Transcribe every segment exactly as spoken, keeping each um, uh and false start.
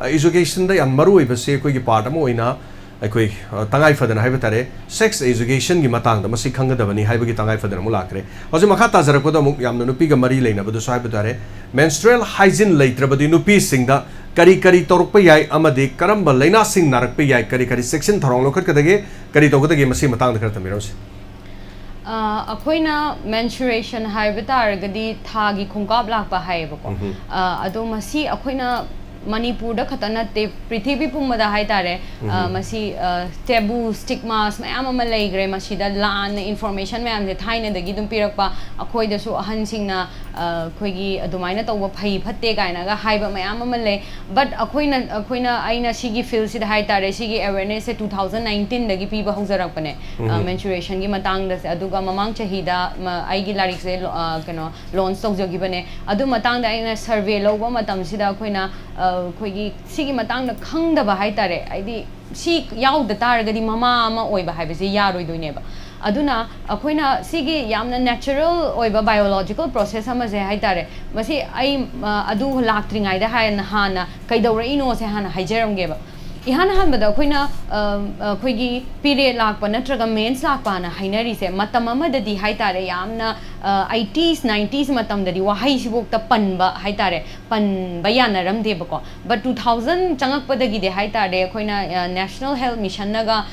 ꯑꯦꯖꯨꯀꯦꯁꯟꯗ ꯌꯥꯝ ꯃꯔꯨ ꯑꯣꯏꯕꯁꯦ ꯑꯩꯈꯣꯏꯒꯤ ꯄꯥꯔꯠ ꯑꯃ ꯑꯣꯏꯅ ꯑꯩꯈꯣꯏ ꯑ, ꯇꯉꯥꯏ ꯐꯗꯅ ꯍꯥꯏꯕ ꯇꯥꯔꯦ, ꯁꯦꯛꯁ ꯑꯦꯖꯨꯀꯦꯁꯟꯒꯤ ꯃꯇꯥꯡꯗ ꯃꯁꯤ ꯈꯪꯒꯗꯕꯅꯤ ꯍꯥꯏꯕꯒꯤ ꯇꯉꯥꯏ ꯐꯗꯅ ꯑꯃꯨꯛ ꯂꯥꯛꯈ꯭ꯔꯦ꯫ ꯍꯧꯖꯤꯛ ꯃꯈꯥ ꯇꯥꯖꯔꯛꯄꯗ ꯑꯃꯨꯛ ꯌꯥꯝꯅ ꯅꯨꯄꯤꯒ ꯃꯔꯤ ꯂꯩꯅꯕꯗꯨꯁꯨ ꯍꯥꯏꯕ ꯇꯥꯔꯦ, ꯃꯦꯟꯁꯇ꯭ꯔꯦꯜ ꯍꯥꯏꯖꯤꯟ ꯂꯩꯇ꯭ꯔꯕꯗꯤ ꯅꯨꯄꯤꯁꯤꯡꯗ ꯀꯔꯤ ꯀꯔꯤ ꯇꯧꯔꯛꯄ ꯌꯥꯏ ꯑꯃꯗꯤ ꯀꯔꯝꯕ ꯂꯩꯅꯥꯁꯤꯡ ꯅꯥꯔꯛꯄ ꯌꯥꯏ, ꯀꯔꯤ ꯀꯔꯤ ꯆꯦꯛꯁꯤꯟ ꯊꯧꯔꯥꯡ ꯂꯧꯈꯠꯀꯗꯒꯦ, ꯀꯔꯤ ꯇꯧꯒꯗꯒꯦ, ꯃꯁꯤꯒꯤ ꯃꯇꯥꯡꯗ ꯈꯔ ꯊꯝꯕꯤꯔꯝꯁꯤ꯫ ꯑ, ꯑꯩꯈꯣꯏꯅ ꯃꯦꯟꯁꯨꯔꯦꯁꯟ ꯍꯥꯏꯕ ꯇꯥꯔꯒꯗꯤ ꯊꯥꯒꯤ ꯈꯣꯡꯀꯥꯞ ꯂꯥꯛꯄ ꯍꯥꯏꯌꯦꯕꯀꯣ꯫ ꯎꯝꯍꯨꯝ꯫ ꯑ, ꯑꯗꯣ ꯃꯁꯤ ꯑꯩꯈꯣꯏꯅ ꯃꯅꯤꯄꯨꯔꯗ ꯈꯛꯇ ꯅꯠꯇꯦ, ꯄ꯭ꯔꯤꯊꯤꯕꯤ ꯄꯨꯝꯕꯗ ꯍꯥꯏꯇꯥꯔꯦ꯫ ꯑ, ꯎꯝꯍꯨꯝ꯫ ꯃꯁꯤ ꯇꯦꯕꯨ, ꯁ꯭ꯇꯤꯛꯃꯥꯁ ꯃꯌꯥꯝ ꯑꯃ ꯂꯩꯈ꯭ꯔꯦ꯫ ꯃꯁꯤꯗ ꯂꯥꯟꯅ ꯏꯟꯐꯣꯔꯃꯦꯁꯟ ꯃꯌꯥꯝꯁꯦ ꯊꯥꯏꯅꯗꯒꯤ ꯑꯗꯨꯝ ꯄꯤꯔꯛꯄ, ꯑꯩꯈꯣꯏꯗꯁꯨ ꯑꯍꯟꯁꯤꯡꯅ ꯑ, ꯑꯩꯈꯣꯏꯒꯤ ꯑꯗꯨꯃꯥꯏꯅ ꯇꯧꯕ ꯐꯩ ꯐꯠꯇꯦ ꯀꯥꯏꯅꯒ ꯍꯥꯏꯕ ꯃꯌꯥꯝ ꯑꯃ ꯂꯩ꯫ ꯕꯠ ꯑꯩꯈꯣꯏꯅ ꯑꯩꯈꯣꯏꯅ ꯑꯩꯅ ꯁꯤꯒꯤ ꯐꯤꯜꯁꯤꯗ ꯍꯥꯏꯇꯥꯔꯦ, ꯁꯤꯒꯤ ꯑꯦꯋꯦꯔꯅꯦꯁꯁꯦ ꯇꯨ ꯊꯥꯎꯖꯟ ꯅꯥꯏꯟꯇꯤꯟꯗꯒꯤ ꯄꯤꯕ ꯍꯧꯖꯔꯛꯄꯅꯦ꯫ ꯎꯝ꯫ ꯃꯦꯟꯁꯨꯔꯦꯁꯟꯒꯤ ꯃꯇꯥꯡꯗꯁꯦ꯫ ꯑꯗꯨꯒ ꯃꯃꯥꯡ ꯆꯍꯤꯗ ꯃ- ꯑꯩꯒꯤ ꯂꯥꯏꯔꯤꯛꯁꯦ ꯂꯣ- ꯑ, ꯀꯩꯅꯣ ꯂꯣꯟꯆ ꯇꯧꯖꯈꯤꯕꯅꯦ꯫ ꯑꯗꯨ ꯃꯇꯥꯡꯗ ꯑꯩꯅ ꯁꯔꯚꯦ ꯂꯧꯕ ꯃꯇꯝꯁꯤꯗ ꯑꯩꯈꯣꯏꯅ ꯑ, ꯑꯩꯈꯣꯏꯒꯤ ꯁꯤꯒꯤ ꯃꯇꯥꯡꯗ ꯈꯪꯗꯕ ꯍꯥꯏꯇꯥꯔꯦ, ꯍꯥꯏꯗꯤ ꯁꯤ ꯌꯥꯎꯗ ꯇꯥꯔꯒꯗꯤ ꯃꯃꯥ ꯑꯃ ꯑꯣꯏꯕ ꯍꯥꯏꯕꯁꯦ ꯌꯥꯔꯣꯏꯗꯣꯏꯅꯦꯕ꯫ ꯑꯗꯨꯅ ꯑꯩꯈꯣꯏꯅ ꯁꯤꯒꯤ ꯌꯥꯝꯅ ꯅꯦꯆꯔꯦꯜ ꯑꯣꯏꯕ ꯕꯥꯏꯑꯣꯂꯣꯖꯤꯀꯦꯜ ꯄ꯭ꯔꯣꯁꯦꯁ ꯑꯃꯁꯦ ꯍꯥꯏꯇꯥꯔꯦ, ꯃꯁꯤ ꯑꯩ ꯑ, ꯑꯗꯨ ꯂꯥꯛꯇ꯭ꯔꯤꯉꯩꯗ ꯍꯥꯟꯅ ꯍꯥꯟꯅ ꯀꯩꯗꯧꯔꯛꯏꯅꯣꯁꯦ ꯍꯥꯟꯅ ꯍꯥꯏꯖꯔꯝꯒꯦꯕ꯫ ꯏꯍꯥꯟ ꯍꯥꯟꯕꯗ ꯑꯩꯈꯣꯏꯅ ꯑ, ꯑꯩꯈꯣꯏꯒꯤ ꯄꯤꯔꯦꯠ ꯂꯥꯛꯄ ꯅꯠꯇ꯭ꯔꯒ ꯃꯦꯟꯁ ꯂꯥꯛꯄꯅ ꯍꯥꯏꯅꯔꯤꯁꯦ ꯃꯇꯝ ꯑꯃꯗꯗꯤ ꯍꯥꯏꯇꯥꯔꯦ, ꯌꯥꯝꯅ ꯑꯩꯇꯤꯁ ꯅꯥꯏꯟꯇꯤꯁ ꯃꯇꯝꯗꯗꯤ ꯋꯥꯍꯩꯁꯤꯐꯧꯗ ꯄꯟꯕ ꯍꯥꯏꯇꯥꯔꯦ, ꯄꯟꯕ ꯌꯥꯅꯔꯝꯗꯦꯕꯀꯣ꯫ ꯕꯠ ꯇꯨ ꯊꯥꯎꯖꯟ ꯆꯪꯉꯛꯄꯗꯒꯤꯗꯤ ꯍꯥꯏꯇꯥꯔꯦ, ꯑꯩꯈꯣꯏꯅ ꯅꯦꯁꯅꯦꯜ ꯍꯦꯜꯠ ꯃꯤꯁꯟꯅꯒ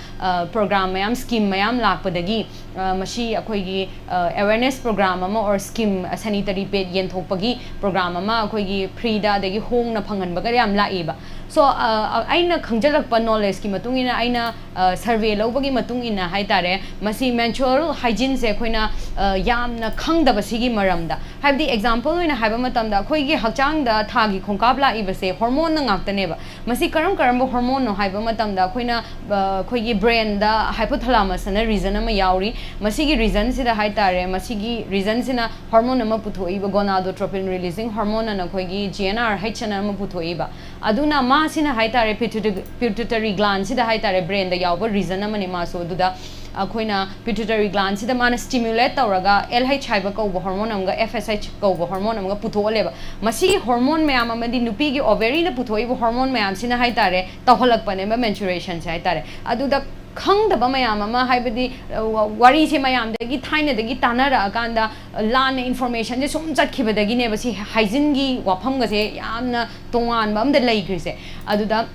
ꯄ꯭ꯔꯣꯒ꯭ꯔꯥꯝ ꯃꯌꯥꯝ, ꯁ꯭ꯀꯤꯝ ꯃꯌꯥꯝ ꯂꯥꯛꯄꯗꯒꯤ ꯑ, ꯃꯁꯤ ꯑꯩꯈꯣꯏꯒꯤ ꯑꯦꯋꯦꯔꯅꯦꯁ ꯄ꯭ꯔꯣꯒ꯭ꯔꯥꯝ ꯑꯃ ꯑꯣꯔ ꯁ꯭ꯀꯤꯝ, ꯁꯦꯅꯤꯇꯔꯤ ꯄꯦꯗ ꯌꯦꯟꯊꯣꯛꯄꯒꯤ ꯄ꯭ꯔꯣꯒ꯭ꯔꯥꯝ ꯑꯃ ꯑꯩꯈꯣꯏꯒꯤ ꯐ꯭ꯔꯤꯗ ꯑꯗꯒꯤ ꯍꯣꯡꯅ ꯐꯪꯍꯟꯕꯒ ꯌꯥꯝ ꯂꯥꯛꯏꯕ꯫ ꯁꯣ ꯑꯩꯅ ꯈꯪꯖꯜꯂꯛꯄ ꯅꯣꯂꯦꯖꯀꯤ ꯃꯇꯨꯡ ꯏꯟꯅ, ꯑꯩꯅ ꯁꯔꯚꯦ ꯂꯧꯕꯒꯤ ꯃꯇꯨꯡ ꯏꯟꯅ ꯍꯥꯏꯇꯥꯔꯦ, ꯃꯁꯤ ꯃꯦꯟꯁꯨꯔꯦꯜ ꯍꯥꯏꯖꯤꯟꯁꯦ ꯑꯩꯈꯣꯏꯅ ꯑ, ꯌꯥꯝꯅ ꯈꯪꯗꯕ ꯁꯤꯒꯤ ꯃꯔꯝꯗ꯫ ꯍꯥꯏꯕꯗꯤ ꯑꯦꯛꯖꯥꯝꯄꯜ ꯑꯣꯏꯅ ꯍꯥꯏꯕ ꯃꯇꯝꯗ ꯑꯩꯈꯣꯏꯒꯤ ꯍꯛꯆꯥꯡꯗ ꯊꯥꯒꯤ ꯈꯣꯡꯀꯥꯞ ꯂꯥꯛꯏꯕꯁꯦ ꯍꯣꯔꯃꯣꯟꯅ ꯉꯥꯛꯇꯅꯦꯕ꯫ ꯃꯁꯤ ꯀꯔꯝ ꯀꯔꯝꯕ ꯍꯣꯔꯃꯣꯟꯅꯣ ꯍꯥꯏꯕ ꯃꯇꯝꯗ ꯑꯩꯈꯣꯏꯅ ꯑ, ꯑꯩꯈꯣꯏꯒꯤ ꯕ꯭ꯔꯦꯟꯗ ꯍꯥꯏꯄꯣꯊꯂꯥꯃꯁ ꯑꯅ ꯔꯤꯖꯟ ꯑꯃ ꯌꯥꯎꯔꯤ꯫ ꯃꯁꯤꯒꯤ ꯔꯤꯖꯟꯁꯤꯗ ꯍꯥꯏꯇꯥꯔꯦ, ꯃꯁꯤꯒꯤ ꯔꯤꯖꯟꯁꯤꯅ ꯍꯣꯔꯃꯣꯟ ꯑꯃ ꯄꯨꯊꯣꯛꯏꯕ, ꯒꯣꯅꯥꯗꯣꯇ꯭ꯔꯣꯄꯤꯟ ꯔꯤꯂꯤꯖꯤꯡ ꯍꯣꯔꯃꯣꯟ ꯑꯅ ꯑꯩꯈꯣꯏꯒꯤ ꯖꯤ ꯑꯦꯟ ꯑꯥꯔ ꯍꯩꯆ ꯑꯅ ꯑꯃ ꯄꯨꯊꯣꯛꯏꯕ꯫ ꯑꯗꯨꯅ ꯃꯥꯁꯤꯅ ꯍꯥꯏꯇꯥꯔꯦ, pituitary gland ꯁꯤꯗ ꯍꯥꯏꯇꯥꯔꯦ, brain ꯗ ꯌꯥꯎꯕ region ꯑꯃꯅꯤ ꯃꯥꯁꯨ꯫ ꯑꯗꯨꯗ ꯑꯩꯈꯣꯏꯅ pituitary gland ꯁꯤꯗ ꯃꯥꯅ stimulate ꯇꯧꯔꯒ L H ꯍꯥꯏꯕ ꯀꯧꯕ hormone ꯑꯃꯒ F S H ꯀꯧꯕ hormone ꯑꯃꯒ ꯄꯨꯊꯣꯛꯍꯜꯂꯦꯕ꯫ ꯃꯁꯤꯒꯤ hormone ꯃꯌꯥꯝ ꯑꯃꯗꯤ ꯅꯨꯄꯤꯒꯤ ovary ꯅ ꯄꯨꯊꯣꯛꯏꯕ hormone ꯃꯌꯥꯝꯁꯤꯅ ꯍꯥꯏꯇꯥꯔꯦ, ꯇꯧꯍꯜꯂꯛꯄꯅꯦꯕ menstruation ꯁꯦ ꯍꯥꯏꯇꯥꯔꯦ꯫ ꯑꯗꯨꯗ ꯈꯪꯗꯕ ꯃꯌꯥꯝ ꯑꯃ, ꯍꯥꯏꯕꯗꯤ, ꯑ, ꯋꯥ-, ꯋꯥꯔꯤꯁꯦ ꯃꯌꯥꯝꯗꯒꯤ, ꯊꯥꯏꯅꯗꯒꯤ ꯇꯥꯟꯅꯔꯛꯑꯀꯥꯟꯗ, ꯑ, ꯂꯥꯟꯅ information ꯁꯦ ꯁꯨꯝ ꯆꯠꯈꯤꯕꯗꯒꯤꯅꯦꯕ ꯁꯤ hygiene ꯒꯤ ꯋꯥꯐꯝꯒꯁꯦ ꯌꯥꯝꯅ ꯇꯣꯉꯥꯟꯕ ꯑꯝꯗ ꯂꯩꯈ꯭ꯔꯤꯁꯦ꯫ ꯑꯗꯨꯗ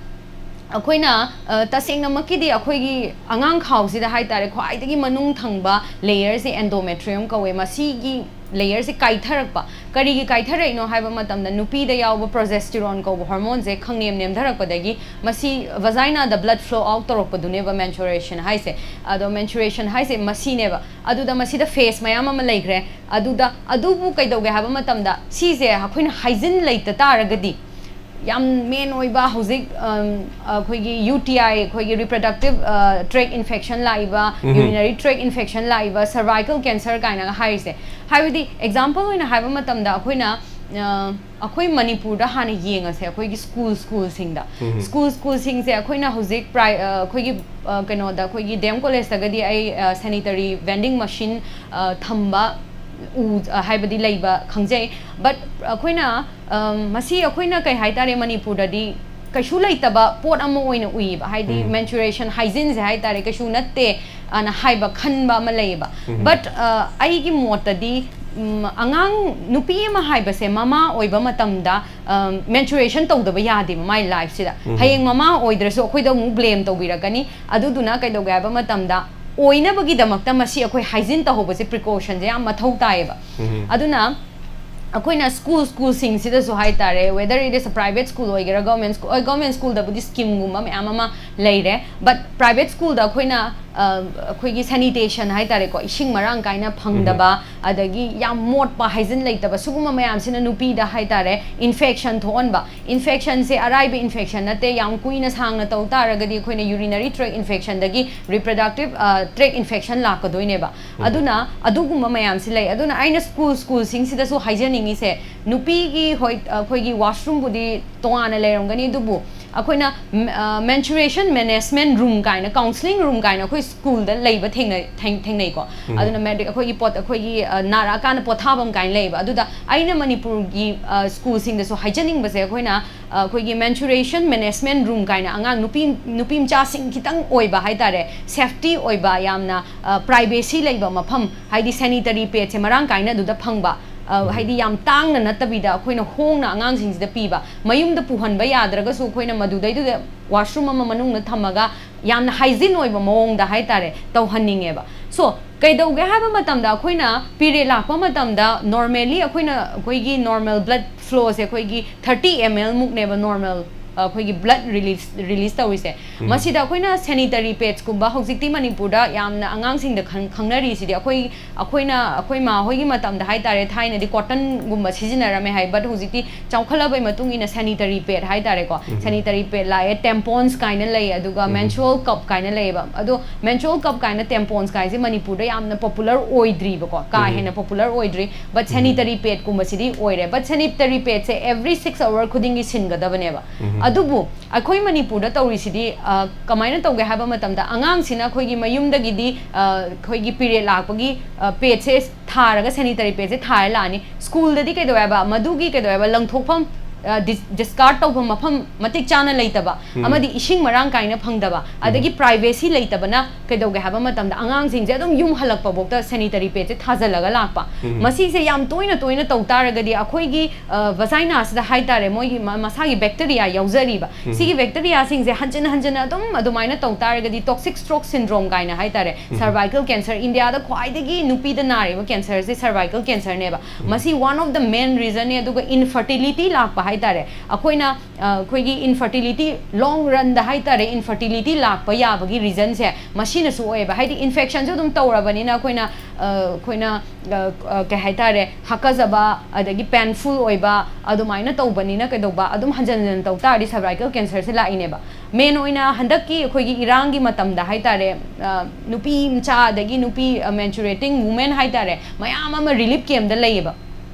ꯑꯩꯈꯣꯏꯅ, ꯑ, ꯇꯁꯦꯡꯅꯃꯛꯀꯤꯗꯤ ꯑꯩꯈꯣꯏꯒꯤ ꯑꯉꯥꯡ ꯈꯥꯎꯁꯤꯗ ꯍꯥꯏꯇꯥꯔꯦ, ꯈ꯭ꯋꯥꯏꯗꯒꯤ ꯃꯅꯨꯡ ꯊꯪꯕ layer ꯁꯦ endometrium ꯀꯧꯋꯦ꯫ ꯃꯁꯤꯒꯤ layer ꯁꯦ ꯀꯥꯏꯊꯔꯛꯄ꯫ ꯀꯔꯤꯒꯤ ꯀꯥꯏꯊꯔꯛꯏꯅꯣ ꯍꯥꯏꯕ ꯃꯇꯝꯗ, ꯅꯨꯄꯤꯗ ꯌꯥꯎꯕ progesterone ꯀꯧꯕ hormone ꯁꯦ ꯈꯪꯅꯦꯝ ꯅꯦꯝꯊꯔꯛꯄꯗꯒꯤ ꯃꯁꯤ vagina ꯗ blood flow out ꯇꯧꯔꯛꯄꯗꯨꯅꯦꯕ menstruation ꯍꯥꯏꯁꯦ꯫ ꯑꯗꯣ menstruation ꯍꯥꯏꯁꯦ ꯃꯁꯤꯅꯦꯕ꯫ ꯑꯗꯨꯗ ꯃꯁꯤꯗ phase ꯃꯌꯥꯝ ꯑꯃ ꯂꯩꯈ꯭ꯔꯦ꯫ ꯑꯗꯨꯗ, ꯑꯗꯨꯕꯨ ꯀꯩꯗꯧꯒꯦ ꯍꯥꯏꯕ ꯃꯇꯝꯗ, ꯁꯤꯁꯦ ꯑꯩꯈꯣꯏꯅ hygiene ꯂꯩꯇ ꯇꯥꯔꯒꯗꯤ, ꯌꯥꯝ main ꯑꯣꯏꯕ ꯍꯧꯖꯤꯛ, ꯑꯝ, ꯑꯩꯈꯣꯏꯒꯤ U T I, ꯑꯩꯈꯣꯏꯒꯤ reproductive, ꯑ, tract infection ꯂꯥꯛꯏꯕ, ꯎꯝꯍꯨꯝ꯫ Urinary tract infection ꯂꯥꯛꯏꯕ, cervical cancer ꯀꯥꯏꯅꯒ ꯍꯥꯏꯔꯤꯁꯦ꯫ ꯍꯥꯏꯕꯗꯤ, example ꯑꯣꯏꯅ ꯍꯥꯏꯕ ꯃꯇꯝꯗ, ꯑꯩꯈꯣꯏꯅ, ꯑ, ꯑꯩꯈꯣꯏ ꯃꯅꯤꯄꯨꯔꯗ ꯍꯥꯟꯅ ꯌꯦꯡꯉꯁꯦ, ꯑꯩꯈꯣꯏꯒꯤ school, school ꯁꯤꯡꯗ꯫ ꯎꯝꯍꯨꯝ꯫ School, school ꯁꯤꯡꯁꯦ ꯑꯩꯈꯣꯏꯅ ꯍꯧꯖꯤꯛ pri-, ꯑ, ꯑꯩꯈꯣꯏꯒꯤ, ꯑ, ꯀꯩꯅꯣꯗ, ꯑꯩꯈꯣꯏꯒꯤ D M college ꯇꯒꯗꯤ ꯑꯩ, ꯑ, sanitary vending machine, ꯑ, ꯊꯝꯕ ꯎ-, ꯑ, ꯍꯥꯏꯕꯗꯤ ꯂꯩꯕ ꯈꯪꯖꯩ꯫ But ꯑꯩꯈꯣꯏꯅ, ꯑꯝ, ꯃꯁꯤ ꯑꯩꯈꯣꯏꯅ ꯀꯩ ꯍꯥꯏꯇꯥꯔꯦ, ꯃꯅꯤꯄꯨꯔꯗꯗꯤ ꯀꯩꯁꯨ ꯂꯩꯇꯕ ꯄꯣꯠ ꯑꯃ ꯑꯣꯏꯅ ꯎꯏꯌꯦꯕ꯫ ꯍꯥꯏꯗꯤ, ꯎꯝ꯫ Menstruation hygiene ꯁꯦ ꯍꯥꯏꯇꯥꯔꯦ, ꯀꯩꯁꯨ ꯅꯠꯇꯦ ꯑꯅ ꯍꯥꯏꯕ, ꯈꯟꯕ ꯑꯃ ꯂꯩꯌꯦꯕ꯫ ꯎꯝ꯫ But, ꯑ, ꯑꯩꯒꯤ ꯃꯣꯠꯇꯗꯤ, ꯎꯝ, ꯑꯉꯥꯡ ꯅꯨꯄꯤ ꯑꯃ ꯍꯥꯏꯕꯁꯦ ꯃꯃꯥ ꯑꯣꯏꯕ ꯃꯇꯝꯗ, ꯑꯝ, menstruation ꯇꯧꯗꯕ ꯌꯥꯗꯦꯕ ꯃꯥꯏ life ꯁꯤꯗ꯫ ꯎꯝ꯫ ꯍꯌꯦꯡ ꯃꯃꯥ ꯑꯣꯏꯗ꯭ꯔꯁꯨ ꯑꯩꯈꯣꯏꯗ ꯑꯃꯨꯛ blame ꯇꯧꯕꯤꯔꯛꯀꯅꯤ꯫ ꯑꯗꯨꯗꯨꯅ ꯀꯩꯗꯧꯒꯦ ꯍꯥꯏꯕ ꯃꯇꯝꯗ, ꯑꯣꯏꯅꯕꯒꯤꯗꯃꯛꯇ ꯃꯁꯤ ꯑꯩꯈꯣꯏ hygiene ꯇꯧꯍꯧꯕꯁꯦ, precaution ꯁꯦ ꯌꯥꯝ ꯃꯊꯧ ꯇꯥꯏꯌꯦꯕ꯫ ꯎꯝ꯫ ꯑꯗꯨꯅ ꯑꯩꯈꯣꯏꯅ school, school ꯁꯤꯡꯁꯤꯗꯁꯨ ꯍꯥꯏꯇꯥꯔꯦ, whether it is a private school ꯑꯣꯏꯒꯦꯔꯥ, government school, ꯍꯣꯏ, government school ꯗꯕꯨꯗꯤ scheme ꯒꯨꯝꯕ ꯃꯌꯥꯝ ꯑꯃ ꯂꯩꯔꯦ, but private school ꯗ ꯑꯩꯈꯣꯏꯅ ꯑ, ꯑꯩꯈꯣꯏꯒꯤ sanitation ꯍꯥꯏꯇꯥꯔꯦꯀꯣ, ꯏꯁꯤꯡ ꯃꯔꯥꯡ ꯀꯥꯏꯅ ꯐꯪꯗꯕ, ꯑꯗꯒꯤ ꯌꯥꯝ ꯃꯣꯠꯄ, ꯍꯥꯏꯖꯤꯟ ꯂꯩꯇꯕ, ꯁꯤꯒꯨꯝꯕ ꯃꯌꯥꯝꯁꯤꯅ ꯅꯨꯄꯤꯗ ꯍꯥꯏꯇꯥꯔꯦ infection ꯊꯣꯛꯍꯟꯕ꯫ Infection ꯁꯦ ꯑꯔꯥꯏꯕ infection ꯅꯠꯇꯦ, ꯌꯥꯝ ꯀꯨꯏꯅ ꯁꯥꯡꯅ ꯇꯧ ꯇꯥꯔꯒꯗꯤ ꯑꯩꯈꯣꯏꯅ urinary tract infection ꯗꯒꯤ reproductive, ꯑ, tract infection ꯂꯥꯛꯀꯗꯣꯏꯅꯦꯕ꯫ ꯑꯗꯨꯅ ꯑꯗꯨꯒꯨꯝꯕ ꯃꯌꯥꯝꯁꯤ ꯂꯩ꯫ ꯑꯗꯨꯅ ꯑꯩꯅ school, school ꯁꯤꯡꯁꯤꯗꯁꯨ ꯍꯥꯏꯖꯅꯤꯡꯉꯤꯁꯦ, ꯅꯨꯄꯤꯒꯤ, ꯍꯣꯏ, ꯑꯩꯈꯣꯏꯒꯤ washroom ꯕꯨꯗꯤ ꯇꯣꯉꯥꯟꯅ ꯂꯩꯔꯝꯒꯅꯤ, ꯑꯗꯨꯕꯨ ꯑꯩꯈꯣꯏꯅ, ꯎꯝ, ꯑ, menstruation management room ꯀꯥꯏꯅ, counselling room ꯀꯥꯏꯅ ꯑꯩꯈꯣꯏ school ꯗ ꯂꯩꯕ ꯊꯦꯡꯅ-, ꯊꯦꯡ-, ꯊꯦꯡꯅꯩꯀꯣ꯫ ꯑꯗꯨꯅ ꯃꯦꯗꯤ-, ꯑꯩꯈꯣꯏꯒꯤ ꯄꯣꯠ-, ꯑꯩꯈꯣꯏꯒꯤ, ꯑ, ꯅꯥꯔꯛꯑꯀꯥꯟꯗ ꯄꯣꯊꯥꯐꯝ ꯀꯥꯏꯅ ꯂꯩꯌꯦꯕ꯫ ꯑꯗꯨꯗ ꯑꯩꯅ ꯃꯅꯤꯄꯨꯔꯒꯤ, ꯑ, school ꯁꯤꯡꯗꯁꯨ ꯍꯥꯏꯖꯅꯤꯡꯕꯁꯦ, ꯑꯩꯈꯣꯏꯅ, ꯑ, ꯑꯩꯈꯣꯏꯒꯤ menstruation management room ꯀꯥꯏꯅ, ꯑꯉꯥꯡ ꯅꯨꯄꯤ, ꯅꯨꯄꯤ ꯃꯆꯥꯁꯤꯡ ꯈꯤꯇꯪ ꯑꯣꯏꯕ ꯍꯥꯏꯇꯥꯔꯦ, safety ꯑꯣꯏꯕ, ꯌꯥꯝꯅ, ꯑ, privacy ꯂꯩꯕ ꯃꯐꯝ, ꯍꯥꯏꯗꯤ sanitary pad ꯁꯦ ꯃꯔꯥꯡ ꯀꯥꯏꯅ ꯑꯗꯨꯗ ꯐꯪꯕ, ꯑ, ꯍꯥꯏꯗꯤ ꯌꯥꯝ ꯇꯥꯡꯅ ꯅꯠꯇꯕꯤꯗ ꯑꯩꯈꯣꯏꯅ ꯍꯣꯡꯅ ꯑꯉꯥꯡꯁꯤꯡꯁꯤꯗ ꯄꯤꯕ, ꯃꯌꯨꯝꯗ ꯄꯨꯍꯟꯕ ꯌꯥꯗ꯭ꯔꯒꯁꯨ ꯑꯩꯈꯣꯏꯅ ꯃꯗꯨꯗꯩꯗꯨꯗ washroom ꯑꯃ ꯃꯅꯨꯡꯗ ꯊꯝꯃꯒ ꯌꯥꯝꯅ hygiene ꯑꯣꯏꯕ ꯃꯑꯣꯡꯗ ꯍꯥꯏꯇꯥꯔꯦ ꯇꯧꯍꯟꯅꯤꯡꯉꯦꯕ꯫ So, ꯀꯩꯗꯧꯒꯦ ꯍꯥꯏꯕ ꯃꯇꯝꯗ, ꯑꯩꯈꯣꯏꯅ period ꯂꯥꯛꯄ ꯃꯇꯝꯗ normally ꯑꯩꯈꯣꯏꯅ, ꯑꯩꯈꯣꯏꯒꯤ normal blood flow ꯁꯦ ꯑꯩꯈꯣꯏꯒꯤ thirty ml ꯃꯨꯛꯅꯦꯕ normal, ꯑ, ꯑꯩꯈꯣꯏꯒꯤ blood release, release ꯇꯧꯔꯤꯁꯦ꯫ ꯃꯁꯤꯗ ꯑꯩꯈꯣꯏꯅ sanitary pads ꯀꯨꯝꯕ, ꯍꯧꯖꯤꯛꯇꯤ ꯃꯅꯤꯄꯨꯔꯗ ꯌꯥꯝꯅ ꯑꯉꯥꯡꯁꯤꯡꯗ ꯈꯪ-, ꯈꯪꯅꯔꯤꯁꯤꯗꯤ, ꯑꯩꯈꯣꯏ, ꯑꯩꯈꯣꯏꯅ, ꯑꯩꯈꯣꯏ ꯃꯥ ꯍꯣꯏꯒꯤ ꯃꯇꯝꯗ ꯍꯥꯏꯇꯥꯔꯦ, ꯊꯥꯏꯅꯗꯤ cotton ꯒꯨꯝꯕ ꯁꯤꯖꯤꯟꯅꯔꯝꯃꯦ ꯍꯥꯏ, but ꯍꯧꯖꯤꯛꯇꯤ ꯆꯥꯎꯈꯠꯂꯕꯩ ꯃꯇꯨꯡ ꯏꯟꯅ sanitary pad ꯍꯥꯏꯇꯥꯔꯦꯀꯣ, sanitary pad ꯂꯥꯛꯑꯦ, tampons ꯀꯥꯏꯅ ꯂꯩ, ꯑꯗꯨꯒ menstrual cup ꯀꯥꯏꯅ ꯂꯩꯌꯦꯕ꯫ ꯑꯗꯣ menstrual cup ꯀꯥꯏꯅ, tampons ꯀꯥꯏꯁꯦ ꯃꯅꯤꯄꯨꯔꯗ ꯌꯥꯝꯅ popular ꯑꯣꯏꯗ꯭ꯔꯤꯕꯀꯣ, ꯀꯥ ꯍꯦꯟꯅ popular ꯑꯣꯏꯗ꯭ꯔꯤ, but sanitary pad ꯀꯨꯝꯕꯁꯤꯗꯤ ꯑꯣꯏꯔꯦ꯫ But sanitary pad say every six hour ꯈꯨꯗꯤꯡꯒꯤ ꯁꯤꯟꯒꯗꯕꯅꯦꯕ꯫ ꯑꯗꯨꯕꯨ ꯑꯩꯈꯣꯏ ꯃꯅꯤꯄꯨꯔꯗ ꯇꯧꯔꯤꯁꯤꯗꯤ, ꯑ, ꯀꯃꯥꯏꯅ ꯇꯧꯒꯦ ꯍꯥꯏꯕ ꯃꯇꯝꯗ, ꯑꯉꯥꯡꯁꯤꯅ ꯑꯩꯈꯣꯏꯒꯤ ꯃꯌꯨꯝꯗꯒꯤꯗꯤ, ꯑ, ꯑꯩꯈꯣꯏꯒꯤ period ꯂꯥꯛꯄꯒꯤ, ꯑ, pad ꯁꯦ ꯊꯥꯔꯒ, sanitary pad ꯁꯦ ꯊꯥꯔ ꯂꯥꯛꯑꯅꯤ꯫ School ꯗꯗꯤ ꯀꯩꯗꯧꯋꯦꯕ? ꯃꯗꯨꯒꯤ ꯀꯩꯗꯧꯋꯦꯕ? ꯂꯪꯊꯣꯛꯐꯝ, ꯑ, dis-, discard ꯇꯧꯐꯝ ꯃꯐꯝ ꯃꯇꯤꯛ ꯆꯥꯅ ꯂꯩꯇꯕ, ꯑꯃꯗꯤ ꯏꯁꯤꯡ ꯃꯔꯥꯡ ꯀꯥꯏꯅ ꯐꯪꯗꯕ, ꯑꯗꯒꯤ privacy ꯂꯩꯇꯕꯅ ꯀꯩꯗꯧꯒꯦ ꯍꯥꯏꯕ ꯃꯇꯝꯗ, ꯑꯉꯥꯡꯁꯤꯡꯁꯦ ꯑꯗꯨꯝ ꯌꯨꯝ ꯍꯜꯂꯛꯄꯐꯥꯎꯗ sanitary pad ꯁꯦ ꯊꯥꯖꯤꯜꯂꯒ ꯂꯥꯛꯄ꯫ ꯃꯁꯤꯁꯦ ꯌꯥꯝ ꯇꯣꯏꯅ ꯇꯣꯏꯅ ꯇꯧ ꯇꯥꯔꯒꯗꯤ, ꯑꯩꯈꯣꯏꯒꯤ, ꯑ, vagina ꯁꯤꯗ ꯍꯥꯏꯇꯥꯔꯦ, ꯃꯣꯏꯒꯤ ꯃ-, ꯃꯁꯥꯒꯤ bacteria ꯌꯥꯎꯖꯔꯤꯕ꯫ ꯁꯤꯒꯤ bacteria ꯁꯤꯡꯁꯦ ꯍꯟꯖꯤꯟ ꯍꯟꯖꯤꯟꯅ ꯑꯗꯨꯝ ꯑꯗꯨꯃꯥꯏꯅ ꯇꯧ ꯇꯥꯔꯒꯗꯤ, toxic stroke syndrome ꯀꯥꯏꯅ ꯍꯥꯏꯇꯥꯔꯦ, cervical cancer, ꯏꯟꯗꯤꯌꯥꯗ ꯈ꯭ꯋꯥꯏꯗꯒꯤ ꯅꯨꯄꯤꯗ ꯅꯥꯔꯤꯕ cancer ꯁꯦ cervical cancer ꯅꯦꯕ꯫ ꯃꯁꯤ one of the main reason ꯅꯦ꯫ ꯑꯗꯨꯒ infertility ꯂꯥꯛꯄ ꯍꯥꯏꯇꯥꯔꯦ, ꯑꯩꯈꯣꯏꯅ ꯑ, ꯑꯩꯈꯣꯏꯒꯤ ꯏꯟꯐꯔꯇꯤꯂꯤꯇꯤ, ꯂꯣꯡ ꯔꯟꯗ ꯍꯥꯏꯇꯥꯔꯦ, ꯏꯟꯐꯔꯇꯤꯂꯤꯇꯤ ꯂꯥꯛꯄ ꯌꯥꯕꯒꯤ ꯔꯤꯖꯟꯁꯦ ꯃꯁꯤꯅꯁꯨ ꯑꯣꯏꯌꯦꯕ꯫ ꯍꯥꯏꯗꯤ ꯏꯟꯐꯦꯛꯁꯟꯁꯨ ꯑꯗꯨꯝ ꯇꯧꯔꯕꯅꯤꯅ ꯑꯩꯈꯣꯏꯅ ꯑ, ꯑꯩꯈꯣꯏꯅ ꯑ, ꯑ, ꯀꯩ ꯍꯥꯏꯇꯥꯔꯦ, ꯍꯥꯀꯠꯆꯕ, ꯑꯗꯒꯤ ꯄꯦꯟꯐꯨꯜ ꯑꯣꯏꯕ, ꯑꯗꯨꯃꯥꯏꯅ ꯇꯧꯕꯅꯤꯅ ꯀꯩꯗꯧꯕ, ꯑꯗꯨꯝ ꯍꯟꯖꯟ ꯍꯟꯖꯟ ꯇꯧ ꯇꯥꯔꯗꯤ ꯁꯔꯚꯥꯏꯀꯦꯜ ꯀꯦꯟꯁꯔꯁꯦ ꯂꯥꯛꯏꯅꯦꯕ꯫ ꯃꯦꯟ ꯑꯣꯏꯅ ꯍꯟꯗꯛꯀꯤ ꯑꯩꯈꯣꯏꯒꯤ ꯏꯔꯥꯡꯒꯤ ꯃꯇꯝꯗ ꯍꯥꯏꯇꯥꯔꯦ, ꯑ, ꯅꯨꯄꯤ ꯃꯆꯥ ꯑꯗꯒꯤ ꯅꯨꯄꯤ ꯃꯦꯟꯆꯨꯔꯦꯇꯤꯡ ꯋꯨꯃꯦꯟ ꯍꯥꯏꯇꯥꯔꯦ, ꯃꯌꯥꯝ ꯑꯃ ꯔꯤꯂꯤꯐ ꯀꯦꯝꯗ ꯂꯩꯌꯦꯕ꯫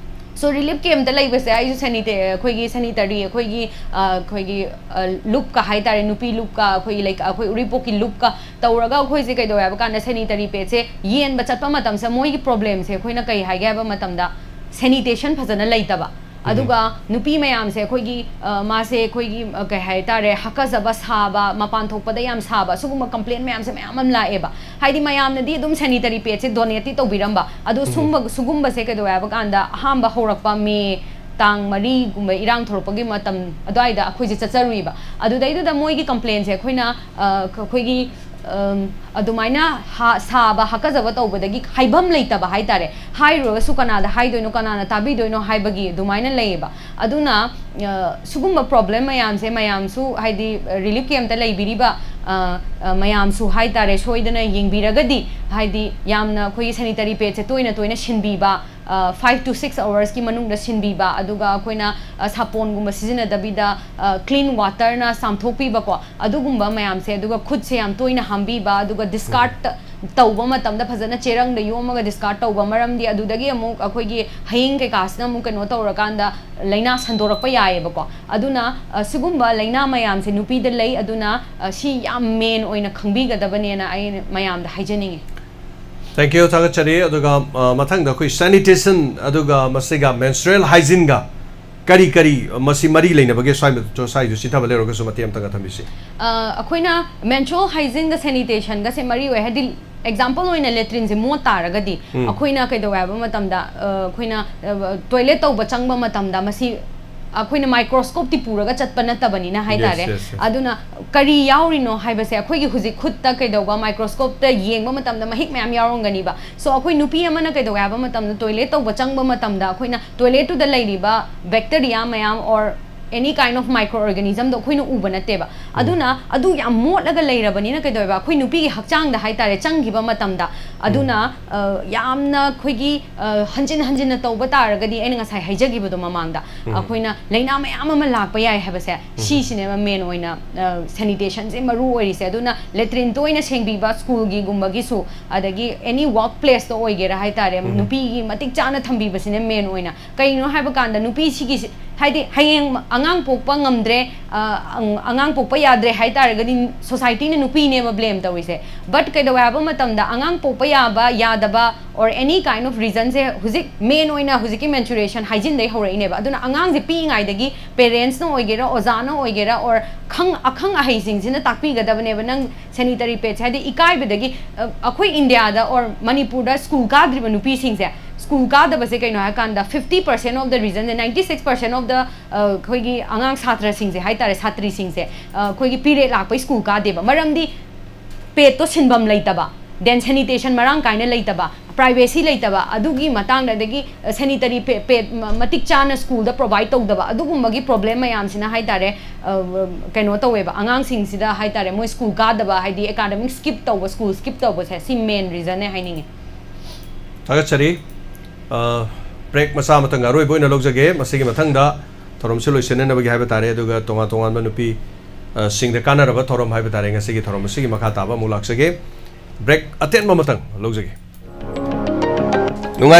ꯁꯣ ꯔꯤꯂꯤꯐ ꯀꯦꯝꯇ ꯂꯩꯕꯁꯦ ꯑꯩꯁꯨ ꯁꯦꯅꯤꯇꯦ ꯑꯩꯈꯣꯏꯒꯤ ꯁꯦꯅꯤꯇꯔꯤ ꯑꯩꯈꯣꯏꯒꯤ ꯑ, ꯑꯩꯈꯣꯏꯒꯤ ꯑ, ꯂꯨꯞꯀ ꯍꯥꯏꯇꯥꯔꯦ, ꯅꯨꯄꯤ ꯂꯨꯞꯀ, ꯑꯩꯈꯣꯏꯒꯤ ꯂꯩ ꯑꯩꯈꯣꯏ ꯎꯔꯤꯄꯣꯛꯀꯤ ꯂꯨꯞꯀ ꯇꯧꯔꯒ ꯑꯩꯈꯣꯏꯁꯦ ꯀꯩꯗꯧꯋꯦ ꯍꯥꯏꯕ ꯀꯥꯟꯗ ꯁꯦꯅꯤꯇꯔꯤ ꯄꯦꯗꯁꯦ ꯌꯦꯟꯕ ꯆꯠꯄ ꯃꯇꯝꯁꯤꯗ ꯃꯣꯏꯒꯤ ꯄ꯭ꯔꯣꯕ꯭ꯂꯦꯝꯁꯦ ꯑꯩꯈꯣꯏꯅ ꯀꯩ ꯍꯥꯏꯒꯦ ꯍꯥꯏꯕ ꯃꯇꯝꯗ ꯁꯦꯅꯤꯇꯦꯁꯟ ꯐꯖꯅ ꯂꯩꯇꯕ꯫ ꯑꯗꯨꯒ ꯅꯨꯄꯤ ꯃꯌꯥꯝꯁꯦ ꯑꯩꯈꯣꯏꯒꯤ ꯑ, ꯃꯥꯁꯦ ꯑꯩꯈꯣꯏꯒꯤ ꯑ, ꯀꯩ ꯍꯥꯏꯇꯥꯔꯦ, ꯍꯥꯀꯠꯆꯕ ꯁꯥꯕ, ꯃꯄꯥꯟ ꯊꯣꯛꯄꯗ ꯌꯥꯝ ꯁꯥꯕ, ꯁꯤꯒꯨꯝꯕ ꯀꯝꯄ꯭ꯂꯦꯟ ꯃꯌꯥꯝꯁꯦ ꯃꯌꯥꯝ ꯑꯃ ꯂꯥꯛꯑꯦꯕ꯫ ꯍꯥꯏꯗꯤ ꯃꯌꯥꯝꯅꯗꯤ ꯑꯗꯨꯝ ꯁꯦꯅꯤꯇꯔꯤ ꯄꯦꯗꯁꯦ ꯗꯣꯅꯦꯠꯇꯤ ꯇꯧꯕꯤꯔꯝꯕ, ꯑꯗꯣ ꯁꯨꯝꯕ ꯁꯤꯒꯨꯝꯕꯁꯦ ꯀꯩꯗꯧꯋꯦ ꯍꯥꯏꯕ ꯀꯥꯟꯗ ꯑꯍꯥꯟꯕ ꯍꯧꯔꯛꯄ ꯃꯦ ꯇꯥꯡ ꯃꯔꯤꯒꯨꯝꯕ ꯏꯔꯥꯡ ꯊꯣꯔꯛꯄꯒꯤ ꯃꯇꯝ ꯑꯗꯨꯋꯥꯏꯗ ꯑꯩꯈꯣꯏꯁꯦ ꯆꯠꯆꯔꯨꯏꯕ꯫ ꯑꯗꯨꯗꯩꯗꯨꯗ ꯃꯣꯏꯒꯤ ꯀꯝꯄ꯭ꯂꯦꯟꯁꯦ ꯑꯩꯈꯣꯏꯅ ꯑ, ꯑꯩꯈꯣꯏꯒꯤ ꯑꯝ, ꯑꯗꯨꯃꯥꯏꯅ ꯍꯥ- ꯁꯥꯕ ꯍꯥꯀꯠꯆꯕ ꯇꯧꯕꯗꯒꯤ ꯍꯥꯏꯐꯝ ꯂꯩꯇꯕ ꯍꯥꯏꯇꯥꯔꯦ꯫ ꯍꯥꯏꯔꯨꯔꯒꯁꯨ ꯀꯅꯥꯗ ꯍꯥꯏꯗꯣꯏꯅꯣ, ꯀꯅꯥꯅ ꯇꯥꯕꯤꯗꯣꯏꯅꯣ ꯍꯥꯏꯕꯒꯤ ꯑꯗꯨꯃꯥꯏꯅ ꯂꯩꯌꯦꯕ꯫ ꯑꯗꯨꯅ ꯑ, ꯁꯤꯒꯨꯝꯕ ꯄ꯭ꯔꯣꯕ꯭ꯂꯦꯝ ꯃꯌꯥꯝꯁꯦ ꯃꯌꯥꯝꯁꯨ ꯍꯥꯏꯗꯤ ꯔꯤꯂꯤꯐ ꯀꯦꯝꯇ ꯂꯩꯕꯤꯔꯤꯕ ꯑ, ꯑ, ꯃꯌꯥꯝꯁꯨ ꯍꯥꯏꯇꯥꯔꯦ, ꯁꯣꯏꯗꯅ ꯌꯦꯡꯕꯤꯔꯒꯗꯤ ꯍꯥꯏꯗꯤ ꯌꯥꯝꯅ ꯑꯩꯈꯣꯏꯒꯤ ꯁꯦꯅꯤꯇꯔꯤ ꯄꯦꯗꯁꯦ ꯇꯣꯏꯅ ꯇꯣꯏꯅ ꯁꯤꯟꯕꯤꯕ, ꯐꯥꯏꯚ ꯇꯨ ꯁꯤꯛꯁ ꯑꯋꯔꯁꯀꯤ ꯃꯅꯨꯡꯗ ꯁꯤꯟꯕꯤꯕ, ꯑꯗꯨꯒ ꯑꯩꯈꯣꯏꯅ ꯑ, ꯁꯥꯄꯣꯟꯒꯨꯝꯕ ꯁꯤꯖꯤꯟꯅꯗꯕꯤꯗ ꯀ꯭ꯂꯤꯟ ꯋꯥꯇꯔꯅ ꯆꯥꯝꯊꯣꯛꯄꯤꯕꯀꯣ, ꯑꯗꯨꯒꯨꯝꯕ ꯃꯌꯥꯝꯁꯦ, ꯑꯗꯨꯒ ꯈꯨꯠꯁꯦ ꯌꯥꯝ ꯇꯣꯏꯅ ꯍꯥꯝꯕꯤꯕ, ꯑꯗꯨꯒ ꯗꯤꯁꯀꯥꯔꯠ ꯇꯧꯕ ꯃꯇꯝꯗ ꯐꯖꯅ ꯆꯦꯔꯪꯗ ꯌꯣꯝꯃꯒ ꯗꯤꯁꯀꯥꯔꯠ ꯇꯧꯕ, ꯃꯔꯝꯗꯤ ꯑꯗꯨꯗꯒꯤ ꯑꯃꯨꯛ ꯑꯩꯈꯣꯏꯒꯤ ꯍꯌꯤꯡ ꯀꯩꯀꯥꯁꯤꯅ ꯑꯃꯨꯛ ꯀꯩꯅꯣ ꯇꯧꯔꯀꯥꯟꯗ ꯂꯥꯏꯅꯥ ꯁꯟꯗꯣꯔꯛꯄ ꯌꯥꯏꯌꯦꯕꯀꯣ꯫ ꯑꯗꯨꯅ ꯑ, ꯁꯤꯒꯨꯝꯕ ꯂꯥꯏꯅꯥ ꯃꯌꯥꯝꯁꯦ ꯅꯨꯄꯤꯗ ꯂꯩ꯫ ꯑꯗꯨꯅ ꯑ, ꯁꯤ ꯌꯥꯝ ꯃꯦꯟ ꯑꯣꯏꯅ ꯈꯪꯕꯤꯒꯗꯕꯅꯦꯅ ꯑꯩ ꯃꯌꯥꯝꯗ ꯍꯥꯏꯖꯅꯤꯡꯉꯤ꯫ ꯊꯦꯡꯛ ꯌꯨ, ꯊꯥꯒꯠꯆꯔꯤ꯫ ꯑꯗꯨꯒ ꯑ, ꯃꯊꯪꯗ ꯑꯩꯈꯣꯏ ꯁꯦꯅꯤꯇꯦꯁꯟ ꯑꯗꯨꯒ ꯃꯁꯤꯒ ꯃꯦꯟꯁꯇ꯭ꯔꯦꯜ ꯍꯥꯏꯖꯤꯟꯒ ꯀꯔꯤ ꯀꯔꯤ ꯃꯁꯤ ꯃꯔꯤ ꯂꯩꯅꯕꯒꯦ? ꯁ꯭ꯋꯥꯏ ꯁ꯭ꯋꯥꯏꯗꯨ ꯆꯤꯊꯕ ꯂꯩꯔꯒꯁꯨ ꯃꯇꯦꯛ ꯑꯃꯇꯪꯒ ꯊꯝꯕꯤꯁꯤ꯫ ꯑ, ꯑꯩꯈꯣꯏꯅ ꯃꯦꯟꯁꯇ꯭ꯔꯨꯑꯦꯜ ꯍꯥꯏꯖꯤꯟꯒ ꯁꯦꯅꯤꯇꯦꯁꯟꯒꯁꯦ ꯃꯔꯤ ꯑꯣꯏ꯫ ꯍꯥꯏꯗꯤ ꯑꯦꯛꯖꯥꯝꯄꯜ ꯑꯣꯏꯅ ꯂꯦꯇ꯭ꯔꯤꯟꯁꯦ ꯃꯣꯠ ꯇꯥꯔꯒꯗꯤ ꯎꯝ꯫ ꯑꯩꯈꯣꯏꯅ ꯀꯩꯗꯧꯋꯦ ꯍꯥꯏꯕ ꯃꯇꯝꯗ ꯑ, ꯑꯩꯈꯣꯏꯅ ꯇꯣꯏꯂꯦꯠ ꯇꯧꯕ ꯆꯪꯕ ꯃꯇꯝꯗ ꯃꯁꯤ ꯑꯩꯈꯣꯏꯅ ꯃꯥꯏꯀ꯭ꯔꯣꯁꯀꯣꯞꯇꯤ ꯄꯨꯔꯒ ꯆꯠꯄ ꯅꯠꯇꯕꯅꯤꯅ ꯍꯥꯏꯇꯥꯔꯦ꯫ Yes, yes, yes. ꯑꯗꯨꯅ ꯀꯔꯤ ꯌꯥꯎꯔꯤꯅꯣ ꯍꯥꯏꯕꯁꯦ ꯑꯩꯈꯣꯏꯒꯤ ꯍꯧꯖꯤꯛ ꯈꯨꯠꯇ ꯀꯩꯗꯧꯕ ꯃꯥꯏꯀ꯭ꯔꯣꯁꯀꯣꯞꯇ ꯌꯦꯡꯕ ꯃꯇꯝꯗ ꯃꯍꯤꯛ ꯃꯌꯥꯝ ꯌꯥꯎꯔꯝꯒꯅꯤꯕ꯫ ꯁꯣ ꯑꯩꯈꯣꯏ ꯅꯨꯄꯤ ꯑꯃꯅ ꯀꯩꯗꯧꯋꯦ ꯍꯥꯏꯕ ꯃꯇꯝꯗ ꯇꯣꯏꯂꯦꯠ ꯇꯧꯕ ꯆꯪꯕ ꯃꯇꯝꯗ ꯑꯩꯈꯣꯏꯅ ꯇꯣꯏꯂꯦꯠꯇꯨꯗ ꯂꯩꯔꯤꯕ ꯕꯦꯛꯇꯦꯔꯤꯌꯥ ꯃꯌꯥꯝ or any kind of micro organismꯗꯣ ꯑꯩꯈꯣꯏꯅ ꯎꯕ ꯅꯠꯇꯦꯕ꯫ ꯑꯗꯨꯅ ꯑꯗꯨ ꯌꯥꯝ ꯃꯣꯠꯂꯒ ꯂꯩꯔꯕꯅꯤꯅ ꯀꯩꯗꯧꯋꯦꯕ ꯑꯩꯈꯣꯏ ꯅꯨꯄꯤꯒꯤ ꯍꯛꯆꯥꯡꯗ ꯍꯥꯏꯇꯥꯔꯦ ꯆꯪꯈꯤꯕ ꯃꯇꯝꯗ ꯑꯗꯨꯅ ꯑ, ꯌꯥꯝꯅ ꯑꯩꯈꯣꯏꯒꯤ ꯑ, ꯍꯟꯖꯤꯟ ꯍꯟꯖꯤꯟꯅ ꯇꯧꯕ ꯇꯥꯔꯒꯗꯤ ꯑꯩꯅ ꯉꯁꯥꯏ ꯍꯥꯏꯖꯈꯤꯕꯗꯣ ꯃꯃꯥꯡꯗ ꯑꯩꯈꯣꯏꯅ ꯂꯥꯏꯅꯥ ꯃꯌꯥꯝ ꯑꯃ ꯂꯥꯛꯄ ꯌꯥꯏ ꯍꯥꯏꯕꯁꯦ ꯁꯤꯁꯤꯅꯦꯕ ꯃꯦꯟ ꯑꯣꯏꯅ ꯁꯦꯅꯤꯇꯦꯁꯟꯁꯦ ꯃꯔꯨ ꯑꯣꯏꯔꯤꯁꯦ꯫ ꯑꯗꯨꯅ ꯂꯦꯇ꯭ꯔꯤꯟ ꯇꯣꯏꯅ ꯁꯦꯡꯕꯤꯕ ꯁ꯭ꯀꯨꯜꯒꯤꯒꯨꯝꯕꯒꯤꯁꯨ ꯑꯗꯒꯤ ꯑꯦꯅꯤ ꯋꯥꯔꯛ ꯄ꯭ꯂꯦꯁꯇ ꯑꯣꯏꯒꯦꯔꯥ ꯍꯥꯏꯇꯥꯔꯦ ꯅꯨꯄꯤꯒꯤ ꯃꯇꯤꯛ ꯆꯥꯅ ꯊꯝꯕꯤꯕꯁꯤꯅ ꯃꯦꯟ ꯑꯣꯏꯅ꯫ ꯀꯩꯅꯣ ꯍꯥꯏꯕ ꯀꯥꯟꯗ ꯅꯨꯄꯤꯁꯤꯒꯤ ꯍꯥꯏꯗꯤ ꯍꯌꯦꯡ ꯑꯉꯥꯡ ꯄꯣꯛꯄ ꯉꯝꯗ꯭ꯔꯦ, ꯑ, ꯑꯪ- ꯑꯉꯥꯡ ꯄꯣꯛꯄ ꯌꯥꯗ꯭ꯔꯦ ꯍꯥꯏ ꯇꯥꯔꯒꯗꯤ ꯁꯣꯁꯥꯏꯇꯤꯅ ꯅꯨꯄꯤꯅꯦꯕ ꯕ꯭ꯂꯦꯝ ꯇꯧꯔꯤꯁꯦ꯫ ꯕꯠ ꯀꯩꯗꯧꯋꯦ ꯍꯥꯏꯕ ꯃꯇꯝꯗ ꯑꯉꯥꯡ ꯄꯣꯛꯄ ꯌꯥꯕ ꯌꯥꯗꯕ or any kind of reasonꯁꯦ ꯍꯧꯖꯤꯛ ꯃꯦꯟ ꯑꯣꯏꯅ ꯍꯧꯖꯤꯛꯀꯤ ꯃꯦꯟꯁꯨꯔꯦꯁꯟ ꯍꯥꯏꯖꯤꯟꯗꯩ ꯍꯧꯔꯛꯏꯅꯦꯕ꯫ ꯑꯗꯨꯅ ꯑꯉꯥꯡꯁꯦ ꯄꯤꯛꯏꯉꯩꯗꯒꯤ ꯄꯦꯔꯦꯟꯁꯅ ꯑꯣꯏꯒꯦꯔꯥ ꯑꯣꯖꯥꯅ ꯑꯣꯏꯒꯦꯔꯥ or ꯈꯪ ꯑꯈꯪ ꯑꯍꯩꯁꯤꯡꯁꯤꯅ ꯇꯥꯛꯄꯤꯒꯗꯕꯅꯦꯕ꯫ ꯅꯪ ꯁꯦꯅꯤꯇꯔꯤ ꯄꯦꯠꯁ ꯍꯥꯏꯗꯤ ꯏꯀꯥꯏꯕꯗꯒꯤ ꯑ, ꯑꯩꯈꯣꯏ ꯏꯟꯗꯤꯌꯥꯗ or ꯃꯅꯤꯄꯨꯔꯗ ꯁ꯭ꯀꯨꯜ ꯀꯥꯗ꯭ꯔꯤꯕ ꯅꯨꯄꯤꯁꯤꯡꯁꯦ ꯁ꯭ꯀꯨꯜ ꯀꯥꯗꯕꯁꯦ ꯀꯩꯅꯣ ꯍꯥꯏꯀꯥꯟꯗ fifty percent of the reason ninety six percent of the ꯑ, ꯑꯩꯈꯣꯏꯒꯤ ꯑꯉꯥꯡ ꯁꯥꯇ꯭ꯔꯁꯤꯡꯁꯦ ꯍꯥꯏꯇꯥꯔꯦ ꯁꯥꯇ꯭ꯔꯤꯁꯤꯡꯁꯦ ꯑ, ꯑꯩꯈꯣꯏꯒꯤ ꯄꯤꯔꯦꯠ ꯂꯥꯛꯄꯩ ꯁ꯭ꯀꯨꯜ ꯀꯥꯗꯦꯕ꯫ ꯃꯔꯝꯗꯤ ꯄꯦꯠꯇꯣ ꯁꯤꯟꯐꯝ ꯂꯩꯇꯕ, ꯗꯦꯟ ꯁꯦꯅꯤꯇꯦꯁꯟ ꯃꯔꯥꯡ ꯀꯥꯏꯅ ꯂꯩꯇꯕ, ꯄ꯭ꯔꯥꯏꯚꯦꯁꯤ ꯂꯩꯇꯕ, ꯑꯗꯨꯒꯤ ꯃꯇꯥꯡꯗ ꯑꯗꯒꯤ ꯁꯦꯅꯤꯇꯔꯤ ꯄꯦꯠ ꯃꯇꯤꯛ ꯆꯥꯅ ꯁ꯭ꯀꯨꯜꯗ ꯄ꯭ꯔꯣꯚꯥꯏꯠ ꯇꯧꯗꯕ ꯑꯗꯨꯒꯨꯝꯕꯒꯤ ꯄ꯭ꯔꯣꯕ꯭ꯂꯦꯝ ꯃꯌꯥꯝꯁꯤꯅ ꯍꯥꯏꯇꯥꯔꯦ ꯑ, ꯀꯩꯅꯣ ꯇꯧꯋꯦꯕ꯫ ꯑꯉꯥꯡꯁꯤꯡꯁꯤꯗ ꯍꯥꯏꯇꯥꯔꯦ ꯃꯣꯏ ꯁ꯭ꯀꯨꯜ ꯀꯥꯗꯕ ꯍꯥꯏꯗꯤ ꯑꯦꯀꯥꯗꯃꯤꯛ ꯁ꯭ꯀꯤꯞ ꯇꯧꯕ ꯁ꯭ꯀꯨꯜ ꯁ꯭ꯀꯤꯞ ꯇꯧꯕꯁꯦ ꯁꯤ ꯃꯦꯟ ꯔꯤꯖꯟꯅꯦ ꯍꯥꯏꯅꯤꯡꯉꯤ꯫ ꯊꯥꯒꯠꯆꯔꯤ꯫ ꯕ꯭ꯔꯦꯛ ꯃꯆꯥ ꯑꯃꯇꯪ ꯑꯔꯣꯏꯕ ꯑꯣꯏꯅ ꯂꯧꯖꯒꯦ꯫ ꯃꯁꯤꯒꯤ ꯃꯊꯪꯗ ꯊꯧꯔꯝꯁꯤ ꯂꯣꯏꯁꯤꯟꯅꯅꯕꯒꯤ ꯍꯥꯏꯕ ꯇꯥꯔꯦ, ꯑꯗꯨꯒ ꯇꯣꯉꯥꯟ ꯇꯣꯉꯥꯟꯕ ꯅꯨꯄꯤ ꯑ, ꯁꯤꯡꯗ ꯀꯥꯟꯅꯔꯕ ꯊꯧꯔꯝ ꯍꯥꯏꯕ ꯇꯥꯔꯦ, ꯉꯁꯤꯒꯤ ꯊꯧꯔꯝ ꯑꯁꯤꯒꯤ ꯃꯈꯥ ꯇꯥꯕ ꯑꯃꯨꯛ ꯂꯥꯛꯆꯒꯦ꯫ ꯕ꯭ꯔꯦꯛ ꯑꯇꯦꯟꯕ ꯑꯃꯇꯪ ꯂꯧꯖꯒꯦ꯫ ꯅꯨꯡꯉꯥꯏꯔꯦ꯫